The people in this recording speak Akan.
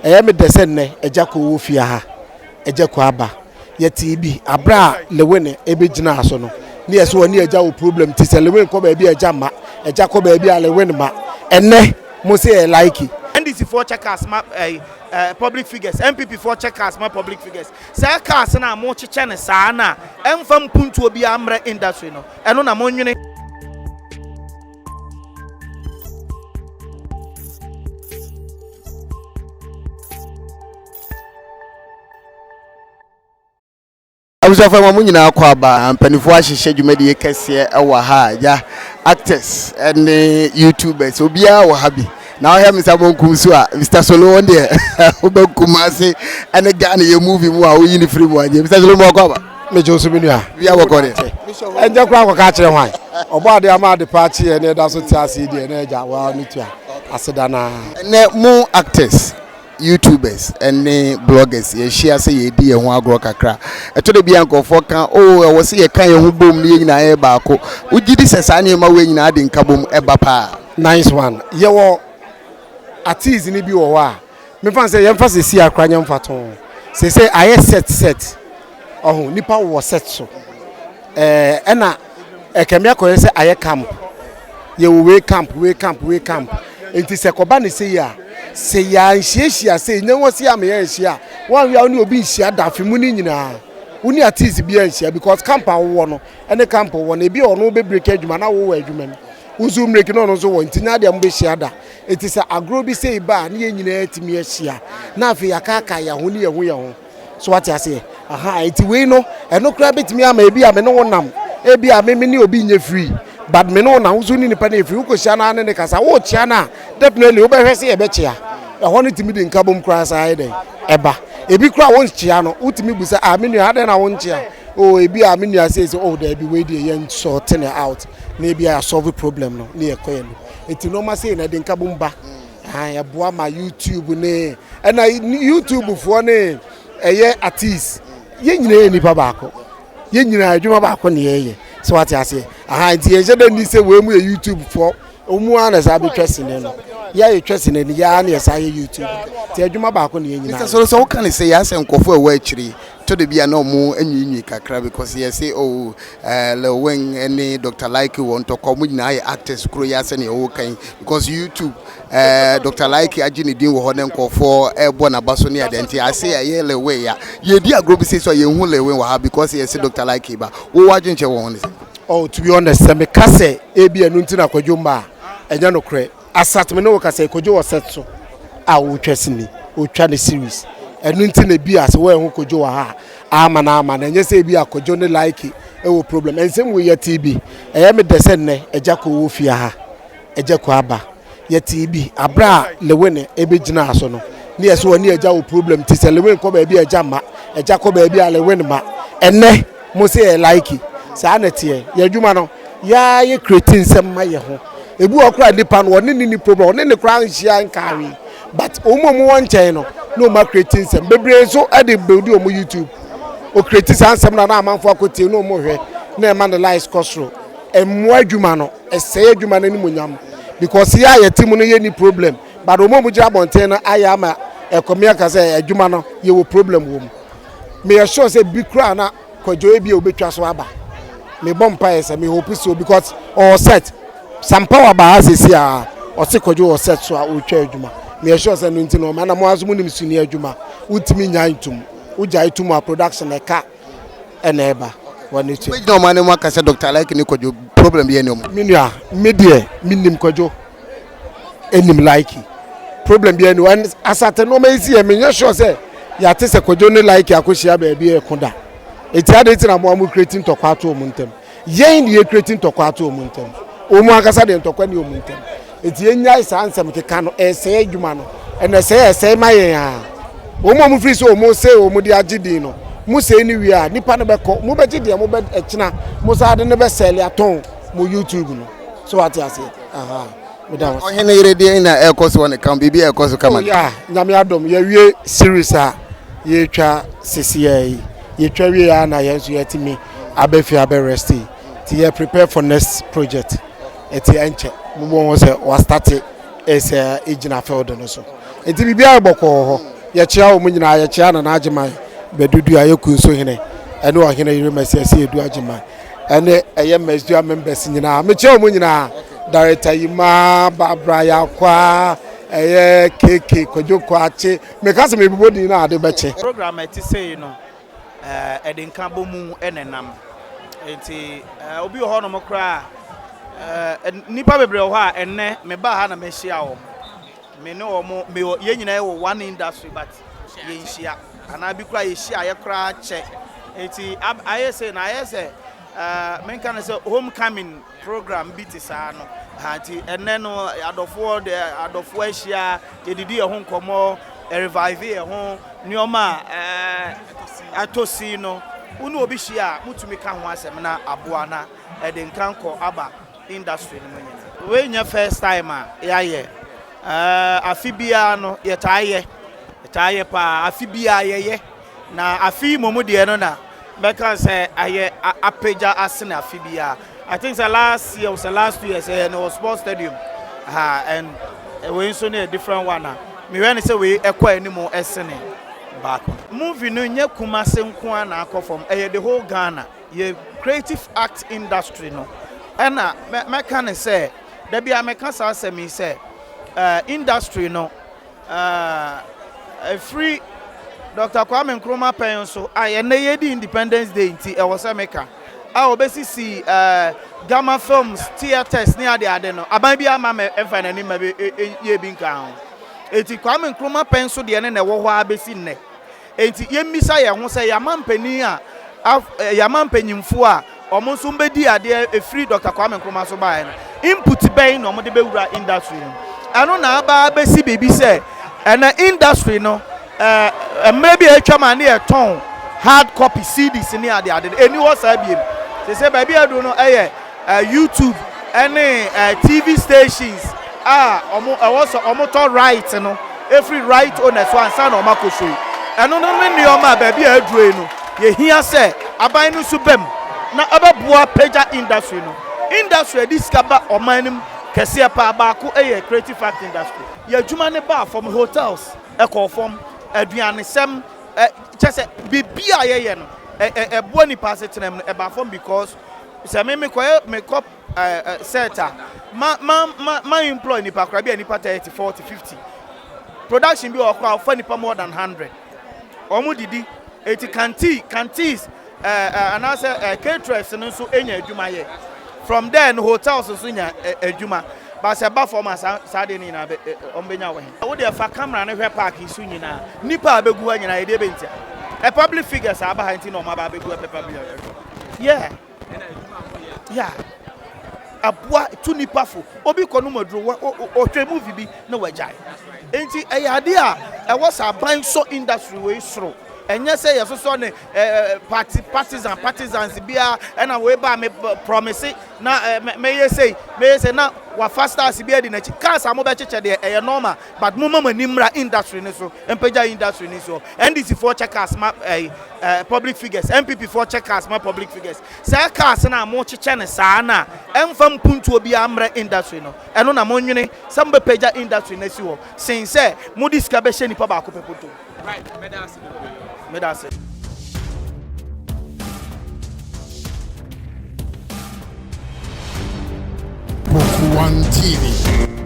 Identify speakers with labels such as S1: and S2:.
S1: Ɛyɛ me dɛ sɛ nnɛ Agya Koo wɔ fie ha. Agya Koo aba. Yɛtee bi aberɛ a Lewin ɛbɛgyinaa so no, ne yɛ sɛ ɔne Agya wɔ problem nti sɛ Lewin kɔ baabi a Agya mma, Agya kɔ baabi a Lewin mma. Ɛnnɛ mo se yɛ like.
S2: NDC foɔ kyɛ cars ma ɛyi eh, public figures, NPP foɔ kyɛ cars ma public figures. Saa cars no a mo kyekyɛ no saa no a ɛnfa mpuntuo biara mmerɛ industry no, ɛno na mo nwene.
S3: Abusuafo ma mo nyinaa kɔ aba. Mpanimfoɔ ahyehyɛ dwumadie kɛseɛ wɔ ha a ya actors ne youtubers obiara wɔ ha bi. Na wohwɛ me nsa bonkum so a Mr Solo wɔn deɛ wobɛ Kumasi ne Ghana yɛ movie mu a woyi ne firi mu agye. Mr Solo mu akɔ aba.
S1: Megye wo so me nua.
S3: Bia bɔkɔ deɛ.
S1: Ɛnkyɛ koraa kɔka akyerɛ hwan. Ɔbɔ adeɛ ama ade pa akyeɛ na ɛda so te ase yi deɛ na agya waa ne tua aseda no ara.
S3: Ɛnɛ mo actors Youtubers ne bloggers yɛahyia sɛ yɛredi yɛn ho agorɔ kakra. Ɛtɔ da bi a nkurɔfoɔ ka, oh, ɛwɔ sɛ yɛka yɛn ho bom na yɛn nyinaa yɛ baako. Wogye di sɛ saa nneɛma wei nyinaa de nkabom ba paa?
S1: Nice one. Yɛwɔ artiste no bi wɔ hɔ a, memfa no sɛ yɛmfa seesei ara koraa nyɛ mfatoho. Seesei ayɛ set set. Ɔho, nnipa wɔ set so. Ɛɛ ɛna ɛkame akɔyɛ sɛ ayɛ camp. Yɛwɔ wei camp, wei camp, wei camp. Nti sɛ kɔba ne sei a, sɛ yɛanhyiahyia sei, nyɛ wɔ sei a meyɛ nhyia a, woanhwɛ a wo ne obi nhyia da afe mu no nyinaa. Wo ne artist biara nhyia because camp a wowɔ no ɛne camp wowɔ no, ebi a ɔno bɛ break adwuma na wowɔ adwuma mu. Wo nso wo break na ɔno nso wɔ, nti nyɛ adeɛ a mobɛhyia da. Nti sɛ agorɔ bi sei ba a, ne yɛn nyinaa atumi ahyia na afei yɛakaakae yɛn ho ne yɛahu yɛn ho. So wate aseɛ? Aha, nti wei no, ɛno koraa bɛtumi ama ebi a me ne wo nam, ebi a me me ne obi nyɛ free, but me ne wo nam, wo nso ne nipa no yɛ free, wokɔhyia no ara ne ne kasa, wokyea no a, definitely wobɛhwɛ sɛ yɛbɛkyea. Ɛhɔ no tumi de nkabom koraa saa yɛ dɛn? Ɛba. Ebi koraa wonkyea no, wotumi bu sɛ, ah, me nua, adɛn na wonkyea? Oh, ebi a me nua sei sɛ, oh, daabi, wei deɛ yɛn sort no out, na ebi a yɛasɔlve problem no, ne yɛkɔ yɛn anim. Nti nneɛma sei na ɛde nkabom ba. Ahan ɛboa ma YouTube ne ɛna YouTube foɔ ne ɛyɛ artist yɛn nyinaa yɛ nipa baako yɛn nyinaa adwuma baako ne yɛyɛ sɛ wate aseɛ ahan nti yɛn hyɛ dɛ ni sɛ wɔn mu yɛ YouTube foɔ wɔn mu ara na ɛsan abɛtwa sini no yɛ a yɛtwa sini no yɛ ara na yɛsan yɛ YouTube nti adwuma baako ne yɛn nyinaa.
S3: Mr. Solo sɛ woka ne sɛ yɛ asɛ nkurɔfoɔ a ɛwɔ akyire tɔ da bi a na ɔmo anwiinwii kakra because yɛse oh eh, Lil Win ne Doctor Likee wɔ ntɔkwa ɔmo nyinaa yɛ actors koro yi ara sɛnea woka yi because YouTube eh, Doctor Likee agye ne din wɔ hɔ na nkurɔfoɔ ɛrebɔ n'aba so ne adeɛ nti ase ɛyɛ Lil Win ya yɛdi agorɔ bi sei so a yɛnhu Lil Win wɔ ha because yɛse Doctor Likee ba wo w'adwenkyerɛ wɔ ho ne sɛ?
S1: Oh to be honest sɛ meka sɛ ebi ɛno nti na Kwadwo mma a ɛnyɛ nokorɛ. Asat me ne wo kasa yi Kojo wɔ set so a ɔretwa sini, ɔretwa ne series. Ɛno nti na ebi a sɛ woanhu Kojo wɔ ha a ama no ama no. Ɛnyɛ sɛ ebi a Kojo ne Likey wɔ problem. Nsɛm wei yɛtee bi. Ɛyɛ me dɛ sɛ nnɛ Agya Koo wɔ fie ha. Agya Koo aba. Yɛtee bi aberɛ a Lewin bɛgyinaa so no, ne yɛ sɛ ɔne Agya wɔ problem nti sɛ Lewin kɔ baabi a Agya mma, Agya kɔ baabi a Lewin mma. Ɛnnɛ mo se yɛ Likey. Saa na ɛteɛ. Yɛn adwuma no, yɛa yɛ create nsɛm ma yɛn ho. Ebi wɔ hɔ koraa nipa no ɔne ne ni problem, ɔne ne koraa nhyia nkaa hwee but wɔn a wɔwɔ nkyɛn no na wɔn acreate nsɛm bebree nso de build wɔn YouTube. Ocreate saa nsɛm no na amanfo akɔtie na wɔn hwɛ na ɛma ne likes kɔ soro. Ɛmmoa adwuma no, ɛsɛe adwuma no animuonyam because yɛ a yɛte mu no yɛ ni problem but wɔn a wɔgyina abɔnten no ayɛ ama ɛkɔmi aka sɛ adwuma no yɛwɔ problem wɔ mu. Meyɛ sure sɛ bi koraa na Kwadwo ebia obetwa so aba. Me bɔ mpaeɛ sɛ me hope so because ɔwɔ set. Some power ba ha sɛsi a ɔse Kwadwo wɔ set so a ɔretwa adwuma. Me yɛ sure sɛ no nti na ɔma na mo ara nso mo nim sini adwuma. Wontumi nyae ntom. Wogyae tom a production ɛka ɛna ɛba. Wɔ ne tua.
S3: Wobɛgyina ɔman no mu aka sɛ Doctor Alike ne Kwadwo problem biara nni wɔn.
S1: Me nua me deɛ me nim Kwadwo nim Likey problem biara ni hɔ and asate nneɛma yi si yɛ menyɛ sure sɛ yɛate sɛ Kwadwo ne Likey akɔhyia baabi ɛko da eti ade ti na mo a mo create ntɔkwa ato wɔn ntam yɛn de yɛ create ntɔkwa ato wɔn ntam wɔn ankasa deɛ ntɔkwa ni wɔn ntam eti yɛn nyae saa nsɛm keka no ɛsɛe adwuma no ɛna ɛsɛe ɛsɛe ma yɛn a wɔn a wɔn firi sɛ wɔn sɛ wɔn de agye din no mo sɛe no wie a nipa no bɛkɔ mo bɛgye deɛ mo bɛ ɛkyina mo saa de no bɛsɛle atɔn mo YouTube no so wate aseɛ. Aha, meda wo ase.
S3: Ɔhene yere deɛn na ɛrekɔ so wɔ ne kam? Biribi ɛrekɔ so kama.
S1: Oh yeah, Nyame adom yɛwie series a yɛretwa sesiɛ yi. Yɛtwa wie a na yɛn nso yɛatumi aba fie abɛ rest yi. Nti yɛ prepare for next project. Nti ɛnkyɛ mobɛhu sɛ wɔastarte ɛsɛ ɛgyina field no so. Nti biribiara yɛ bɔkɔɔ wɔ hɔ. Yɛkyea wɔn nyinaa, yɛkyea Nana Agyeman Bɛdudu a ɛyɛ Kunso hene ɛne ɔhene yere Mercy Asiedu Agyeman ɛne ɛyɛ Mesdua members nyinaa. Mekyea wɔn nyinaa, Director Yima, Barbara Yakwa, ɛyɛ KK, Kwadwo Kwakye. Meka sɛ mebobɔ din no a ade bɛkye.
S2: Program a ɛte sei no, ɛde nkabɔmu na ɛnam. Nti obi wɔ hɔnom koraa a, nnipa bebree wɔ hɔ a ɛnnɛ mebaa ha na mahyia wɔn. Me ne wɔn, mewɔ, yɛn nyinaa wɔ one industry but yɛnhyia. Anaa bi koraa yɛhyia yɛ koraa kyɛ. Nti ayɛ sei na ayɛ sɛ menka no sɛ homecoming program bi te saa no. Ha nti ɛnnɛ no adɔfoɔ de adɔfoɔ ahyia, yɛdidi yɛn ho nkɔmmɔ, revive yɛn ho nneɛma a ɛtɔ si no. Wo ne obi hyia a, motumi ka ho asɛm na aboa na ɛde nkankɔ aba industry no mu nyinaa. Wei nyɛ first time a yɛayɛ. Afe biara no yɛtaa yɛ. Yɛtaa yɛ paa. Afe biara yɛyɛ. Na afe yi mmom deɛ no na mɛka sɛ ayɛ apagya asene afe biara. I think sɛ last year sɛ last 2 years ɛyɛ no wɔ sports stadium. Ha and wei nso no yɛ different one a mehwɛ no sɛ wei ɛkɔ anim ɛsene baako. Movie no nyɛ Kumase nko ara na akɔ fam, ɛyɛ the whole Ghana. Yɛ creative art industry no ɛna mɛka ne sɛ da bi a mɛka saa asɛm yi sɛ industry no ɛfiri Dr. Kwame Nkrumah pɛn so a yɛnɛ yɛdi Independence Day nti ɛwɔ sɛ meka a wɔbɛsisi Ghana films theatres ne ade ade no, aban bi ama mɛ ɛmfa n'anim ma bi yɛ bi nka ho. Eti Kwame Nkrumah pɛn so deɛ ne na ɛwɔ hɔ a bɛsi nnɛ. Enti yɛmmisa yɛn ho sɛ, yɛama mpanin a yɛama mpanyimfoɔ a wɔn nso bɛdi adeɛ ɛfiri Dr. Kwame Nkrumah so baeɛ no, input bɛn na wɔde bɛwura industry no? Ɛno na aba abɛsi biribi sɛ ɛnɛ industry no, mmerɛ bi a atwam a ne yɛtɔn hard copy CDs ne ade ade no, ɛni hɔ saa biem. Sɛ sɛ baabi aduru no ɛyɛ YouTube ne TV stations a wɔn ɛwɔ sɛ wɔtɔ right no efiri right owners so ansa na wɔn akɔ so yi. Ɛno no ne nneɛma a baabi a aduro yi no yɛhia sɛ aban no nso bɛm na ɛbɛboa pagya industry no. Industry a ɛde sika ba ɔman no mu kɛseɛ paa baako yɛ creative art industry. Yɛ adwuma no baa fam, hotels ɛkɔɔ fam, aduanesɛm ɛ kyɛ sɛ biribi a yɛyɛ no ɛ ɛboa nipa asetena mu no ɛbaa fam because sɛ me mekɔyɛ mekɔ ɛɛ set a ma ma ma ma employ nipa koraa bi a nipa 30, 40, 50. Production bi wɔ hɔ koraa ɔfa nipa more than 100. Wɔn didi eti canteen canteens ɛɛ ɛɛ anaasɛ caterers no nso nya adwuma yɛ. From there no hotels nso nya adwuma. But sɛ ba fam a saa saa deɛ no nyinaa bɛ wɔn bɛnya wɔ he? Wo deɛ fa camera no hwɛ park yi so nyinaa, nipa a bɛgu ha nyinaa yɛdeɛ bɛntia. Ɛ public figures a aba ha nti na wɔn aba abɛgu ha pɛ public. Yeah. Yeah. Aboa tu nipa fo. Obi kɔ nom aduro, ɔhwɛ movie bi na wagyae. Nti ɛyɛ adeɛ a ɛwɔ sɛ aban sɔ industry wei soro. Ɛnyɛ sɛ yɛsosɔ ne party partisan partisans biara ɛna wei ba me promise na mɛyɛ sei mɛyɛ sei na wafa stars bi adi n'akyi. Cars a mobɛkyekyɛ deɛ ɛyɛ normal, but momma mo ani mmra industry no so, mpagya industry no so. NDC foɔ kyɛ cars ma public figures, NPP foɔ kyɛ cars ma public figures. Saa cars no a mokyekyɛ no saa no a ɛmfa mpuntuo biara mmrɛ industry no, ɛno na monwene sɛ mobɛpagya industry no asi hɔ sen sɛ mode sika bɛhyɛ nipa baako pɛ bɔtɔ mu.
S4: Right, meda ase bebree.
S2: Meda ase.
S3: Book One TV.